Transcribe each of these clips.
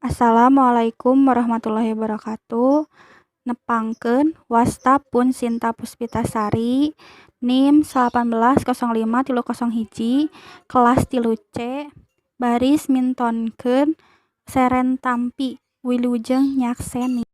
Assalamualaikum warahmatullahi wabarakatuh. Nepangkeun wasta pun Sinta Puspitasari NIM 1805301 kelas 3C baris mintonkeun seren tampi wilujeng nyakseni.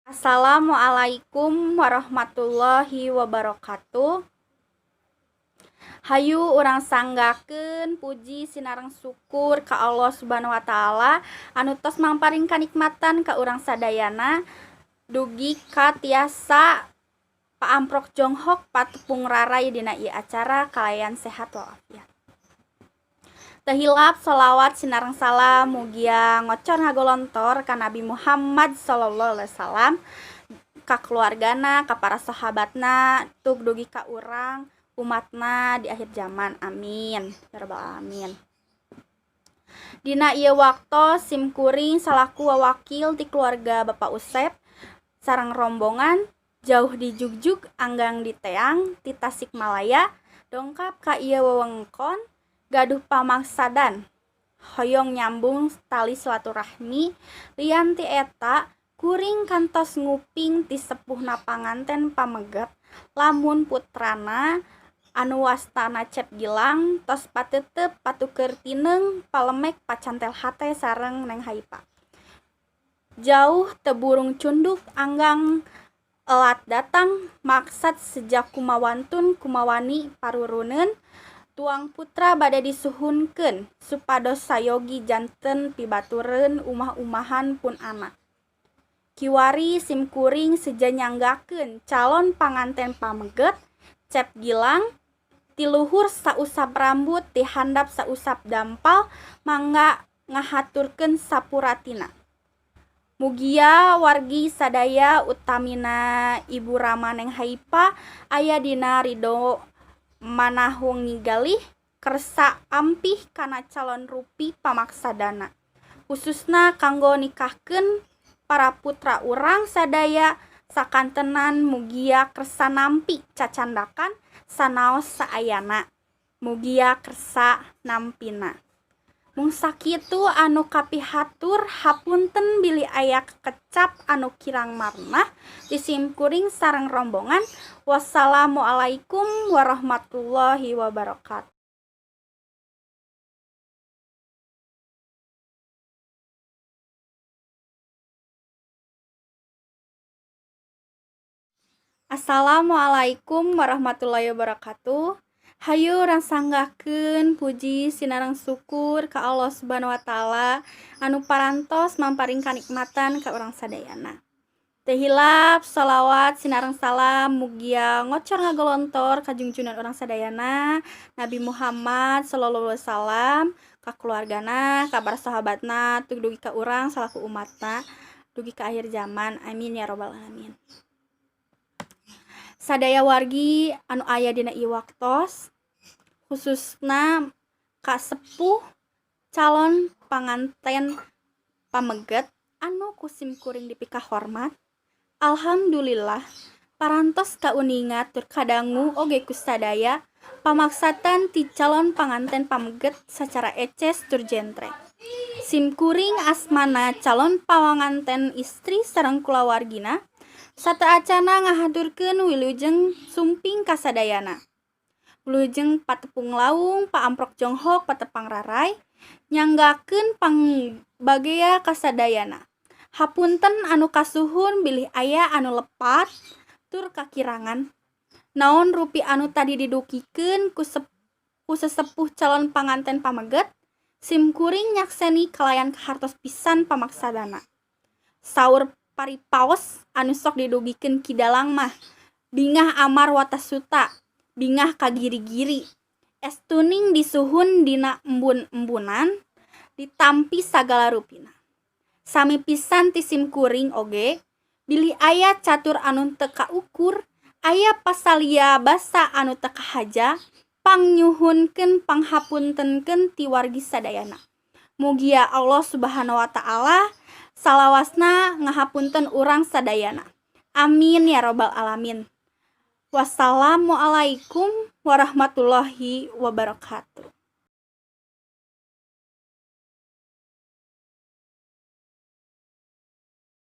Assalamualaikum warahmatullahi wabarakatuh. Hayu urang sanggakeun puji sinareng syukur ka Allah Subhanahu wa taala anu tos mangparing kanikmatan ka urang sadayana dugi ka tiasa paamprok jonghok patepung raray dina ieu acara kalayan sehat walafiat. Teu hilap sholawat sinareng salam mugia ngocor ngagolontor ka Nabi Muhammad sallallahu alaihi wasallam, ka keluargana, ka para sahabatna, tuk dugi ka urang umatna di akhir zaman. Amin ya rabbal alamin. Dina ieu waktos sim kuring salaku wawakil ti keluarga Bapak Usep sareng rombongan jauh di Jugjug anggang di Teang ti Tasikmalaya dongkap ka ieu wewengkon gaduh pamaksadan hoyong nyambung tali silaturahmi. Lian ti eta kuring kantos nguping ti sepuhna panganten pameget lamun putrana anu wastana Cep Gilang tos pateuteup patuker tineung palemek pacantel hate sareng Neng Haipa. Jauh teu burung cunduk anggang elat datang maksad seja kumawantun kumawani paruruneun tuang putra bade disuhunkeun supados sayogi janten pibatureun umah-umahan pun anak. Kiwari sim kuring seja nyanggakeun calon panganten pameget Cep Gilang ti luhur sausap rambut ti handap sausap dampal mangga ngahaturkeun sapuratina. Mugia wargi sadaya utamina Ibu Rama Neng Haipa aya dina ridho manahungi galih kersa ampih kana calon rupi pamaksadana, khususna kanggo nikahkeun para putra urang sadaya sakantenan. Mugia kersa nampi cacandakan sanaos saayana, mugia kersa nampina. Mung sakitu anu kapihatur, hapunten bilih aya kekecap anu kirang marnah ti simkuring sareng rombongan. Wassalamualaikum warahmatullahi wabarakatuh. Assalamualaikum warahmatullahi wabarakatuh. Hayu urang sanggakeun puji sinareng syukur ka Allah Subhanahu wa taala anu parantos mamparing kanikmatan ka urang sadayana. Teu hilap sholawat sinareng salam mugia ngocor ngagolontor ka junjunan urang sadayana Nabi Muhammad sallallahu alaihi wasallam, ka keluargana, ka para sahabatna, tuk dugi ka urang salaku umatna dugi ka akhir zaman. Amin ya rabbal alamin. Sadaya wargi anu aya dina ieu waktos, khususna ka sepuh calon panganten pameget anu ku simkuring dipikahormat. Alhamdulillah parantos kauninga tur kadangu oge ku sadaya pamaksatan ti calon panganten pameget sacara eces tur jentre. Simkuring asmana calon panganten istri sareng kulawargina sateuacana ngahaturkeun wilujeng sumping ka sadayana. Wilujeng patepung laung paamprok jonghok patepang raray nyanggakeun pangbagea ka sadayana. Hapunten anu kasuhun bilih aya anu lepat tur kakirangan. Naon rupi anu tadi didugikeun ku sesepuh calon panganten pameget, simkuring nyakseni kalayan kahartos pisan pamaksadana. Saur paripaos anu sok didugikeun Ki Dalang mah, bingah amar watasuta, bingah ka giri-giri. Estuning disuhun dina embun-embunan ditampi sagala rupina. Sami pisan ti simkuring oge bilih aya catur anu teu kaukur, aya pasalia basa anu teu kahaja, pangnyuhunkeun panghapuntenkeun ti wargi sadayana. Mugia Allah Subhanahu wa taala salawasna ngahapunten urang sadayana. Amin ya robbal alamin. Wassalamualaikum warahmatullahi wabarakatuh.